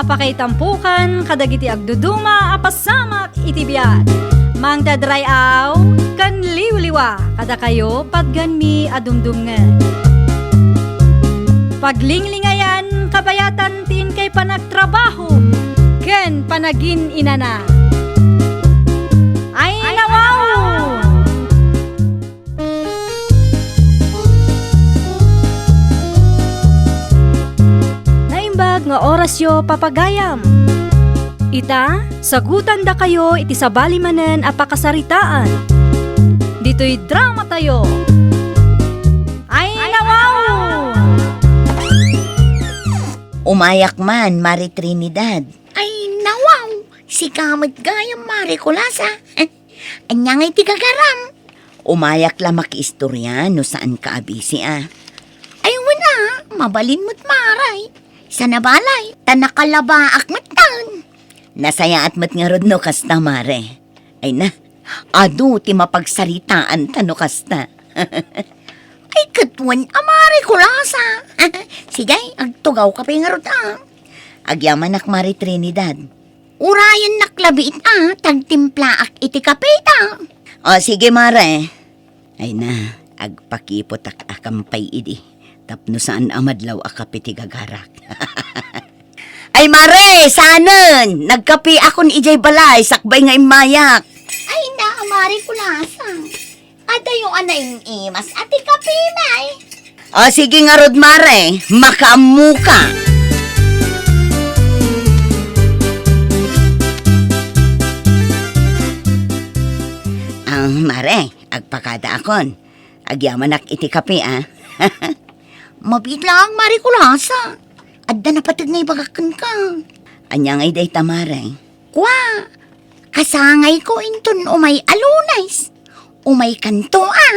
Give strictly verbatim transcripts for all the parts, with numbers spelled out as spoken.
Pakaitampokan kadagiti agduduma a pasamak iti biag. Mangted ray-aw ken liwliwa kadakayo patganmi a dumdumngeg. Paglinglingayan kabayatan ti inkay panagtrabaho ken panagin-inana. Ay, nawaw! Naimbag nga orasyo, papagayam. Ita, sagutandakayo iti sabali manen a pakasaritaan. Ditoy dramatayo. Ay, nawaw! Umayak man, Mari Trinidad. Ay, nawaw! Sika met gayam, Mari Kulasa. Ania ngay ti gagaram? Umayak la makiistorya no saanka a bisi a. Ay, wen a, mabalin met, Mari. Saan a balay, ta nakalabaak met tan. Nasayaat met ngarud no kasta, Mari. Ay na, adu ti mapagsaritaanta no kasta. Ay, ket wen a, Mari Kulasa. Sige, agtugawka pay ngarud a. Agyamanak, Mari Trinidad. Urayennak labi it a, tagtimplaak iti kape ta. O, sige, Mare. Ay na, agpakipotak a kampay idi. Tapno saan a madlaw a kape ti gagarak. Ay, Mare, saanen! Nagkapeakon idiay balay, sakbay nga immayak. Ay na, Mari Kulasa. Adayo a naim-imas a ti kape, May. O, sige ngarud, Mare. Makaammoka. Ah, Mare, agpakadaakon. Agyamanak iti kape, a. Mabiit laeng, Mari Kulasa. Adda napateg nga ibagak kenka. Ania ngay dayta, Mare? Kua, kasangayko inton umay a Lunes. Umaykanto a.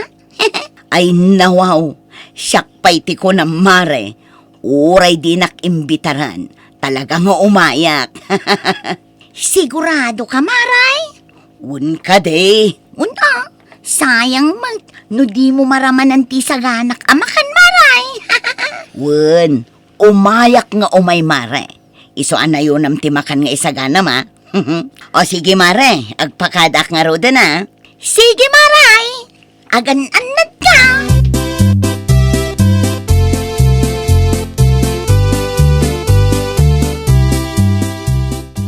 Ay, nawaw, siak pay ti kunam, Mare. Uray dinak imbitaran, talaga nga umayak. Sigurado ka, Mare? Wen kadi. Wen a, sayang met no dimo maramanan ti isaganak a makan, Mare. Wen, umayak nga umay, Mare. Isu a nayonam ti makan nga isaganam, a. O sige, Mare, agpakadaak ngaruden, a. Sige, Mare. Agan-annatka.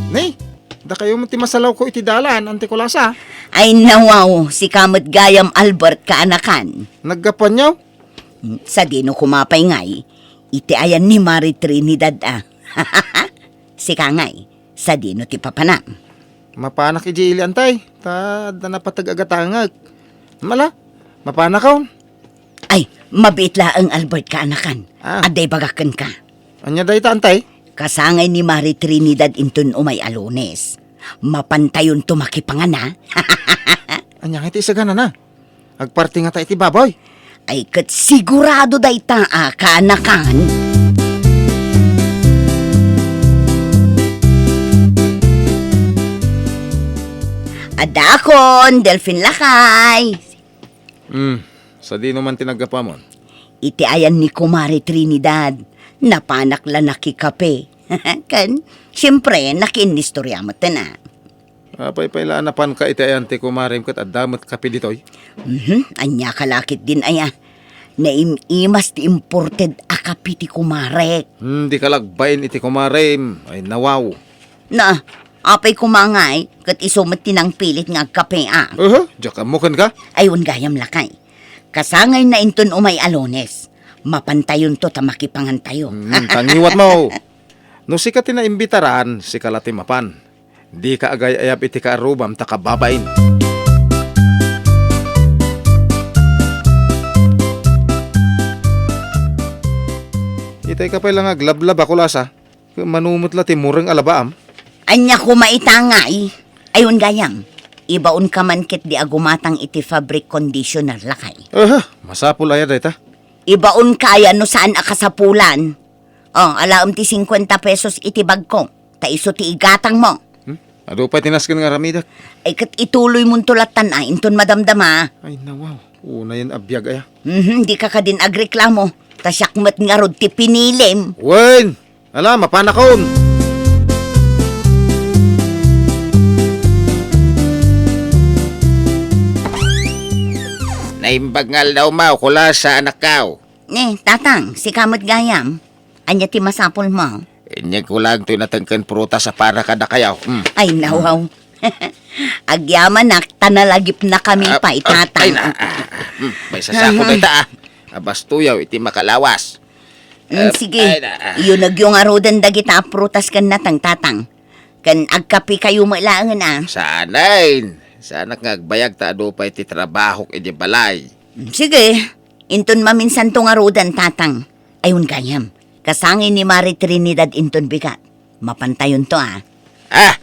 Ni, dakayo met ti masalawko iti dalan, Anti Kulasa. Ay, nawaw, sika met gayam, Albert, kaanakan. Naggapuanyo? Sadino koma pay ngay, iti ayan ni Mari Trinidad, a. Sika ngay, sadino ti papanam? Mapanak idiay ili, Antay, ta adda napateg a gatangek. Mala, mapanakon. Ay, mabiit laeng, Albert, kaanakan. Ah. Adda ibagak kenka. Ania dayta, Antay? Kasangay ni Mari Trinidad inton umay a Lunes. Mapantayonto makipangan, a. Ania ngay ti isaganana? Agparti ngata iti baboy? Ay, ket sigurado dayta a kaanakan. Addaakon, Delfin lakay. Hmm, sadino man ti naggapuamon? Iti ayan ni Kumare Trinidad, napanak la nakikape. Ken, siempre, nakiinnistorya metten a. Apay pay la a napanka iti ayan ti kumarem ket adda met kape ditoy? Mhm, ania ka la ketdin aya? Naim-imas ti imported a kape ti kumarek. Hmm, dika la agbain iti kumarem. Ay, nawaw. Na, apay koma ngay, ket isu met ti nangpilit nga agkape a. Aha, diak ammo kenka? Ay, wen gayam lakay. Kasangayna inton umay a Lunes. Mapantayonto ta makipangantayo. Hmm, ta ngiwatmo. No sika ti naimbitaran, sika la ti mapan. Dika agay-ayab iti kaarrubam ta kababain. Itay ka pay la nga aglablaba, Kulasa. Mano met la ti mureng a labaam? Ania koma ita ngay? Ay, wen gayam. Ibaonka man ketdi a gumatang iti fabric conditioner, lakay. Aha, masapul aya dayta? Ibaonka aya no saan a kasapulan? O, alaem ti singkuenta pesos iti bagko, ta isu ti igatangmo. Hmm? Adu pay ti nasken nga aramidek. Ay, ket ituloymonto lattan a inton madamdama. Ay, nawaw. Unayen a biag aya. Mhm, dika kadin agreklamo. Ta siak met ngarud ti pinilim. Wen! Ala, mapanakon! Naimbag nga aldaw, Maw, Kulasa, anakkaw. Ne, Tatang, sika met gayam. Ania ti masapulmo? Inyegko laeng toy nateng ken prutas a para kadakayo. Mm. Ay, nawaw. Agyamanak, ta nalagipnakami Ah, pay, ah, Tatang. Ay, na, ah, ah, mm, may sasako dayta, ah. Abastoyaw iti makalawas. Mm, Eh, sige. Ay, na, ah. Iyunegyo ngaruden dagita a prutas ken nateng, Tatang. Ken agkapikayo met laengen, a. Saanen. Saanak nga agbayag ta adu pay ti trabahok idi balay. Mm, sige. Inton maminsanto ngaruden, Tatang. Ay, wen gayam. Kasangay ni Mari Trinidad inton bigat. Mapantayonto, a. Ah!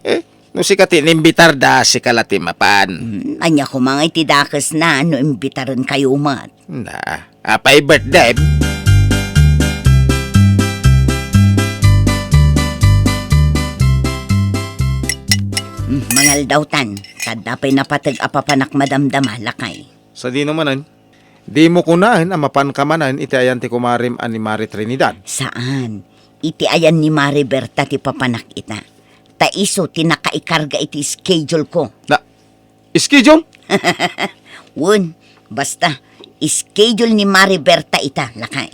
Eh, no sika ti inimbitar da, sika la ti mapan. Mm, ania koma ngay ti dakesna no imbitarenkayo met? Na, apay birthday? Hmm, mangaldaw tan. Adda pay napateg a papanak madamdama, lakay. Sadino manen? Dimo kunaen a mapanka manen iti ayan ti kumarim a ni Mari Trinidad? Saan. Iti ayan ni Mari Berta ti papanak ita. Ta isu ti nakaikarga iti schedule ko. Na, schedule? Wen, basta, schedule ni Mari Berta ita, lakay.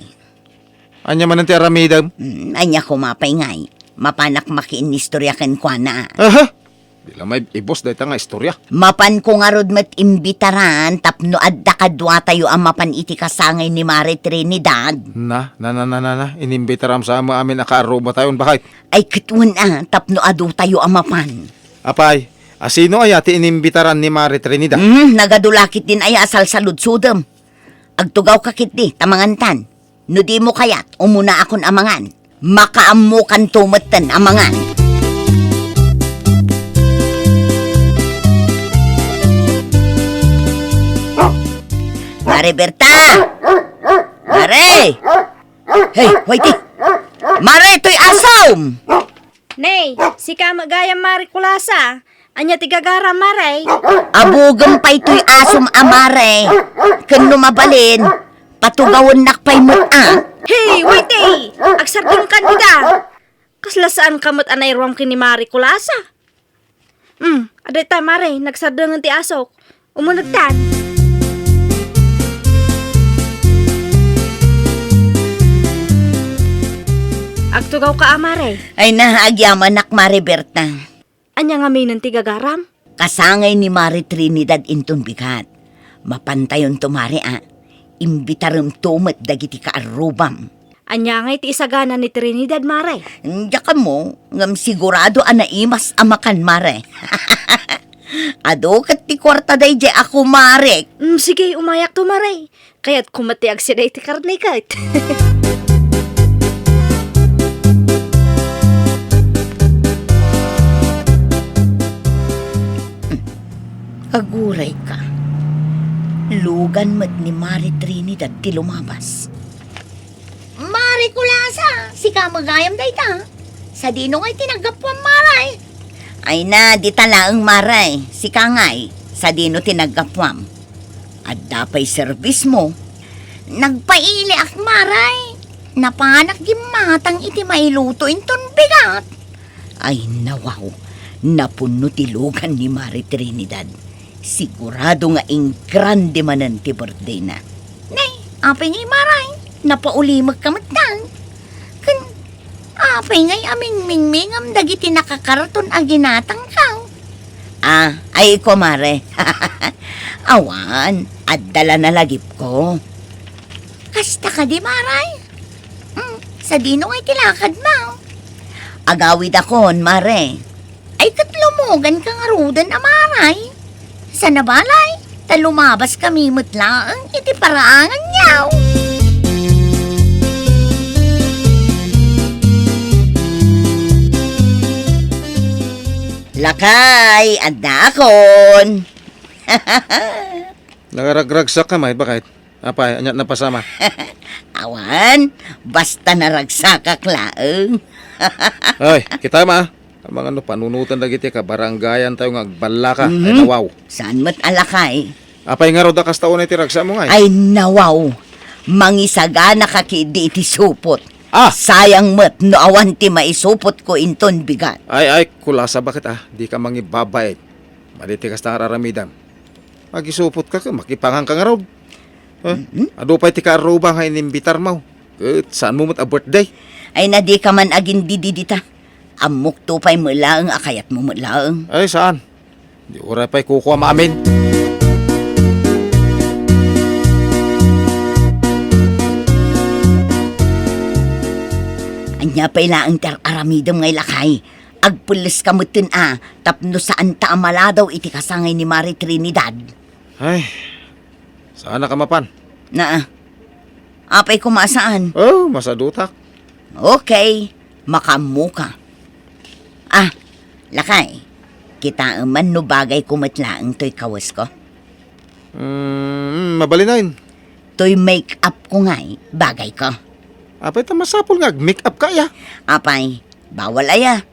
Ania manen ti aramidem? Mm, ania koma pay ngay? Mapanak makiinnistorya kenkuana. Aha! Di la maibus dayta nga istorya. Mapanko ngarud met imbitaran tapno adda kaduatayo a mapan iti kasangay ni Mari Trinidad. Na, na, na, na, na, na. Inimbitaram sa amo amin a kaarrubatayon, bakit? Ay, ket wen a, tapno adutayo a mapan. Apay, a sino aya ti inimbitaran ni Mari Trinidad? Hmm, nagadu la ketdin aya a salsaludsodem. Agtugawka ketdi, ta mangantan. No dimo kayat, umunaakon a mangan. Makaammokanto metten a mangan. Mare Berta! Mare! Hey, Whitey! Mare, toy asom! Nay, sika met gayam, Mare Kulasa. Ania ti gagaram, Mare? Abugem pay toy asom a, Mare. Ken no mabalin, patugawennak pay met a. Hey, Whitey! Agsardengkan dita. Kasla saanka met a nairuam ken ni Mare Kulasa. Hmm, adda ita, Mare, nagsadengen ti asok. Umunegtan. Agtugawka a, Mare. Ay na, agyamanak, Mare Berta. Ania ngamin ti gagaram? Kasangay ni Mare Trinidad inton bigat. Mapantayonto, Mare, a. Imbitaremto met dagiti kaarrubam. Ania ngay ti isagana ni Trinidad, Mare? Diak ammo, ngem sigurado a naimas a makan, Mare. Adu ket ti kuarta daydiay a kumarek. Mm, sige, umayakto, Mare. Kayatko met ti agsida iti karne ket. Agurayka. Lugan met ni Mare Trinidad ti lumabas. Mare Kulasa, sika met gayam dayta. Sadino ngay ti naggapuam, Mare? Ay na, dita laeng, Mare. Sika ngay, sadino ti naggapuam? Adda pay serbismo? Nagpailiak, Mare. Napanak gimmatang iti mailuto inton bigat. Ay, nawaw. Napunno ti lugan ni Mare Trinidad. Sigurado nga ingrande manen ti birthdayna. Nay, apay ngay, Mare? Napaulimekka met, dang. Ken apay ngay a mingmingmingam dagiti nakakarton a ginatangko? Ah, ay, kumare. Awan, adda la nalagipko. Kasta kadi, Mare? Hmm, sadino ngay ti lakadmo? Agawidakon, Mare. Ay, ket lumoganka ngaruden a, Mare. Sana balay, ta lumabaskami met laeng iti paraanganyo. Lakay, addaakon. Nagaragragsak ka, May, bakit? Apay, ania ti napasama? Awan, basta naragsakak laeng. Ay, kita ma. Amangan no panunoten dagiti kabarangayantayo nga agballaka. Ay, mhm, nawaw. Saan met a lakay? Apay ngarud a kasta unay ti ragsamo ngay? Ay, nawaw. Mangisaganaka ketdi iti supot. Ah! Sayang met no awan ti maisupotko inton bigat. Ay, ay, Kulasa, bakit, ah? Dika mangibabaet. Madi ti kasta nga aramidam. Agisupotka ket makipanganka ngarud. Ha? Mhm. Adu pay ti kaarruba nga inimbitarmo. Ket saanmo met a birthday? Ay, na dika man agindidi dita. Ammokto pay met laeng a kayatmo met laeng. Ay, saan? Di uray pay kukuam amin. Ania pay laeng ti ar-aramidem nga lakay? Agpelleska metten a tapno saanta a maladaw iti kasangay ni Mare Trinidad. Ay, saanak a mapan. Naa. Apay koma a saan? Oh, masadutak. Okay, makaammoka. Ah, lakay, kitaem man no bagayko met laeng toy kawesko. Mm, mabalinen. Toy make-up ko ngay, bagayko. Apay ta masapul nga ag-make-up ka, ya? Apay, bawal aya.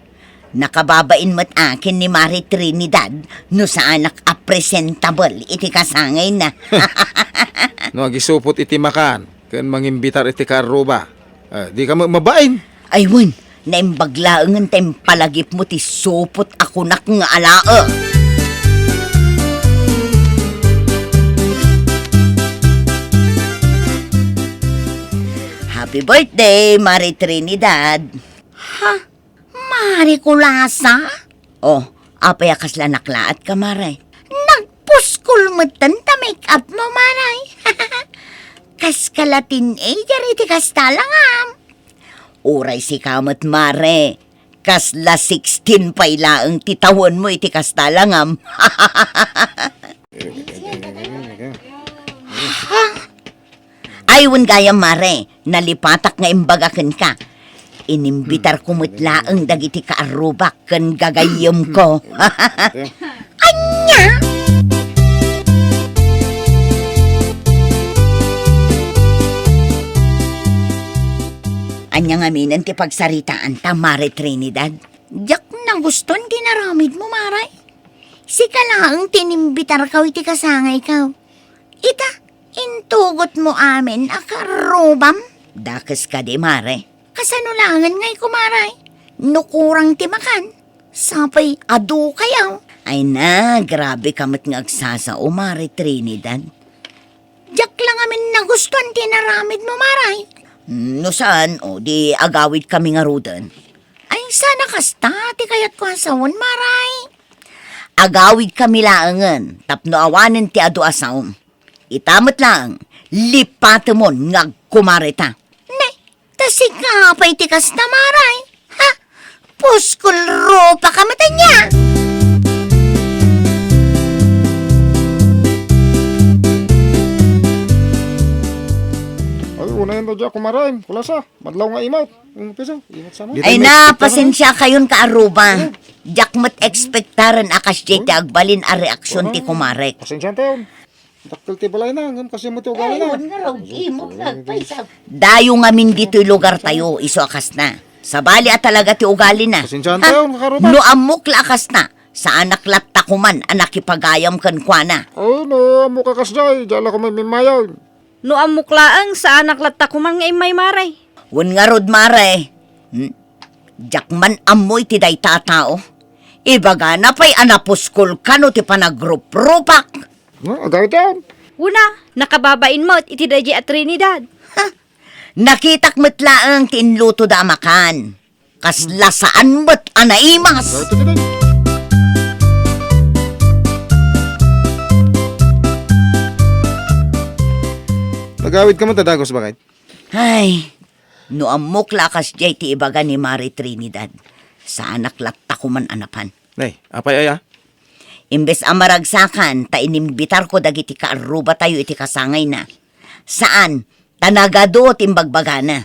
Nakababain met akin ni Mare Trinidad no saanak a presentable iti kasangayna. No agisupot iti makan ken mangimbitar iti kaarruba, eh, dika met mabain. Ay wen, naimbag laengen ta impalagipmo ti supot a kunak nga alaek. Happy birthday, Mare Trinidad! Ha? Mare Kulasa? Oh, apay a kasla naklaatka, Mare? Nagpuskol metten ta make-up mo, Mare. Kaska la teenager iti kasta langam. Uray sika met, Mare. Kasla sixteen pay laeng ti tawenmo iti kasta langam. Ha? Ay, wen gayam, Mare, nalipatak nga imbaga kenka. Inimbitarko met laeng dagiti kaarrubak ken gagayyemko. Ania? Ania ngaminen ti pagsaritaanta, Mare Trinidad? Diak nagustuan ti inaramidmo, Mare. Sika laeng ti inimbitarko iti kasangayko. Ita, intugotmo amin a kaarrubam. Dakes kadi, Mare. Kasano laengen ngay, Kumare? No kurang ti makan, sapay adu kayo. Ay na, grabe ka met nga agsasao, Mare Trinidad. Diak la ngamin nagustuan ti inaramidmo, Mare. No saan, o di agawid kami ngaruden. Ay, saan a kasta ti kayatko a sawen, Mare. Agawid kami laengen tapno awanen ti adu a saom. Ita met laeng, lipatemon nga agkumareta. Ne, ta sika pay ti kasta, Mare. Ha? Puskol rupa ka met ania? Ay, unayen ta diak, Kumare. Kulasa, madlaw nga imot. Ang piso, imot sa mo. Ay na, pasensia kayon, kaarruba. Diak met ekspektaren a kasdiay ti agbalin a reaksion ti kumarek. Pasensia tayo. Dakkel ti balayna, ngem kasdiay met ti ugalina. Ay, wen nga raw, imok nagpaysa. Dayo ngamin ditoy lugartayo, isu a kasta. Sabali a talaga ti ugalina. Pasensiaan tayo, kaarruba. No ammok la a kasta, saanak latta koman a nakipagayam kenkuana. Ay, no ammok a kasdiay, diak la koman immayaw. No ammok laeng, saanak latta koman nga immay, Mare. Wen ngarud, Mare. Hmm? Diak man ammo iti dayta a tao. Ibagana pay a napuskol kano ti panagruprupak. Hmm, agawid tayo. Una, nakababain met iti daydiay a Trinidad. Ha? Nakitak met laeng ti inlutoda a makan. Kasla saan met a naimas. Agawid tayo. Nagawid ka met a dagus, bakit? Ay, no ammok la a kasdiay ti ibaga ni Mare Trinidad, saanak latta koman a napan. Nay, apay aya? Imbes a maragsakan ta inimbitarko dagiti kaarrubatayo iti kasangayna. Saan, ta nagadu ti imbagbagana.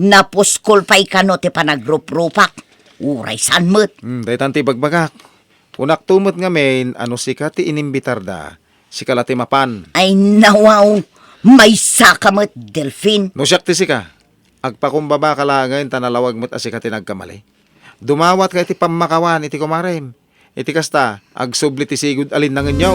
Napuskol pay kano ti panagruprupak. Uray saan met. Hmm, daytan ti ibagbagak. Kunakto met ngamin a no sika ti inimbitarda, sika la ti mapan. Ay, nawaw! Maysaka met, Delfin! No siak ti sika, agpakumbabaka laengen ta nalawag met a sika ti nagkamali. Dumawatka iti pammakawan iti kumarem. Iti kasta, agsubli ti sigud a linnangenyo.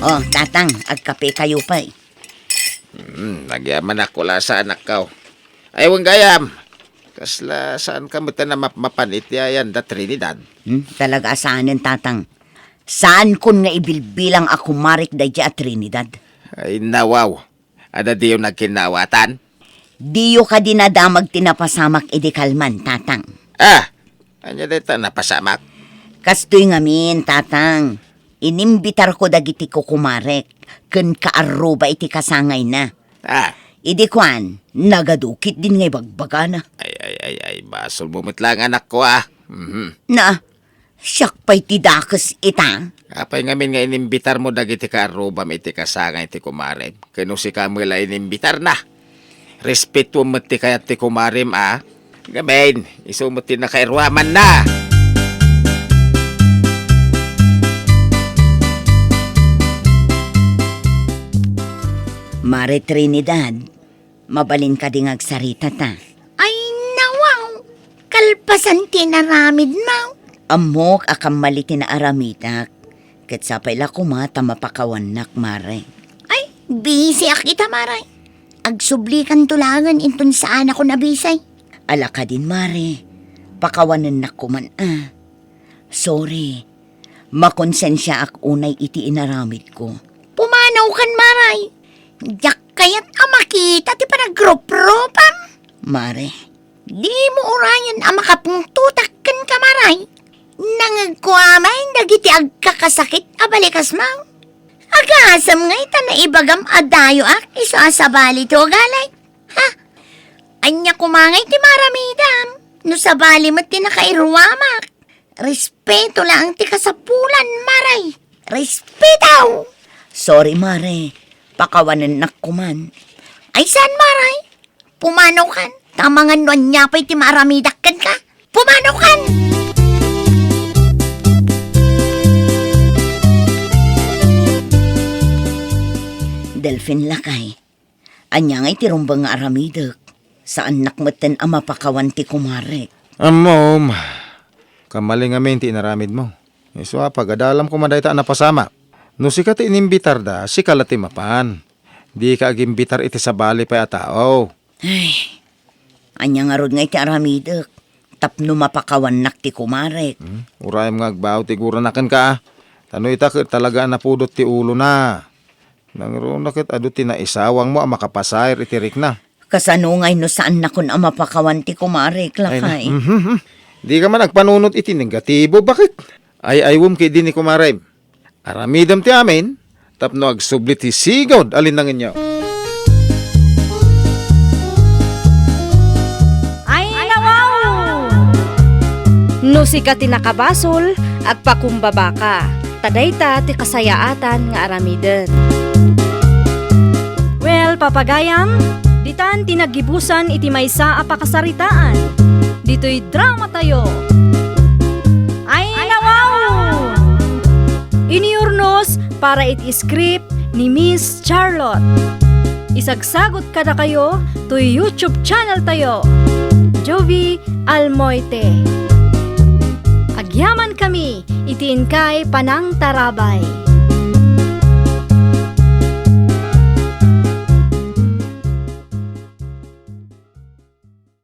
Oh, Tatang, agkape kayo pay. Hmm, nagyamanak, Kulasa, anakko. Ay, wen gayam. Kasla saan ka met a mapmapan iti ayan da Trinidad? Hmm? Talaga a saanen, Tatang. Saankon nga ibilbilang a kumarek daydi a Trinidad. Ay, nawaw. Adda diyo nagkinnaawatan? Diyo kadi nadamag ti napasamak idi kalman, Tatang? Ah! Ania dayta napasamak? Kastoy ngamin, Tatang. Inimbitarko dagiti kukumarek ken kaarruba iti kasangayna. Ah. Idi kuan, nagadu ketdin nga ibagbagana. Ay, ay, ay, ay, basolmo met laeng, anakko, ah. Mhm. Na, siak pay ti dakes ita. Apay ngamin nga inimbitarmo dagiti kaarrubam iti kasangay ti kumarem? Ken no sika met la inimbitarna? Respetoem met ti kayat ti kumarem, a. Ngamin, isu met ti nakairuamanna. Mare Trinidad, mabalin kadi nga agsarita ta? Ay, nawaw! Kalpasan ti inaramidmo. Ammok a kammali ti naaramidak. Ket sapay la koma ta mapakawannak, Mare. Ay, bisiak ita, Mare. Agsublikanto laengen inton saanakon a bisi. Ala kadin, Mare. Pakawanennak koman, a. Sorry. Makonsensiaak unay iti inaramidko. Pumanawkan, Mare. Diak kayat a makita ti panagrupropam. Mare. Dimo urayen a makapungtotak kenka, Mare. Nangegko amay dagiti agkakasakit a balikasmo. Agasem ngay ta naibagam a dayoak isu a sabali ti ugalim. Ha? Ania koma ngay ti maaramidam no sabali met ti nakairuamak? Respeto laeng ti kasapulan, Mare. Respeto! Sorry, Mare. Pakawanennak koman. Ay, saan, Mare? Pumanawkan. Ta amangan no ania pay ti maaramidak kenka. Pumanawkan! Delfin, lakay. Ania ngay ti rumbeng nga aramidek? Saannak metten a mapakawan ti kumarek. Ammom, kammali ngamin ti inaramidmo. Isu a pagadalam koma dayta a napasamak. No sika ti inimbitarda, sika la ti mapan. Dika agimbitar iti sabali pay a tao. Ay, ania ngarud ngay ti aramidek tapno mapakawannak ti kumarek? Hmm? Urayem nga agbao ti gurana kenka, a. Ta no ita ket talaga a napudot ti ulona. Nangruna ket adu ti naisawangmo a makapasair iti rikna. Kasano ngay no saannakon a mapakawan ti kumarek, lakay? Ay, na-, mhm, mhm. Dika man agpanunot iti negatibo, baket? Ay-aywem ketdi ni kumarem. Aramidem ti amin tapno agsubli ti sigud a linnangenyo. Ay, nawaw! No sika ti nakabasol, agpakumbabaka. Ta dayta ti kasayaatan nga aramiden. Well, papagayam, ditan ti naggibusan iti maysa a pakasaritaan. Ditoy dramatayo. Ay, nawaw! Iniurnos para iti script ni Miss Charlotte. Isagsagot kadakayo toy YouTube channel tayo, Jovie Almoite. Agyaman kami iti inkay panangtarabay.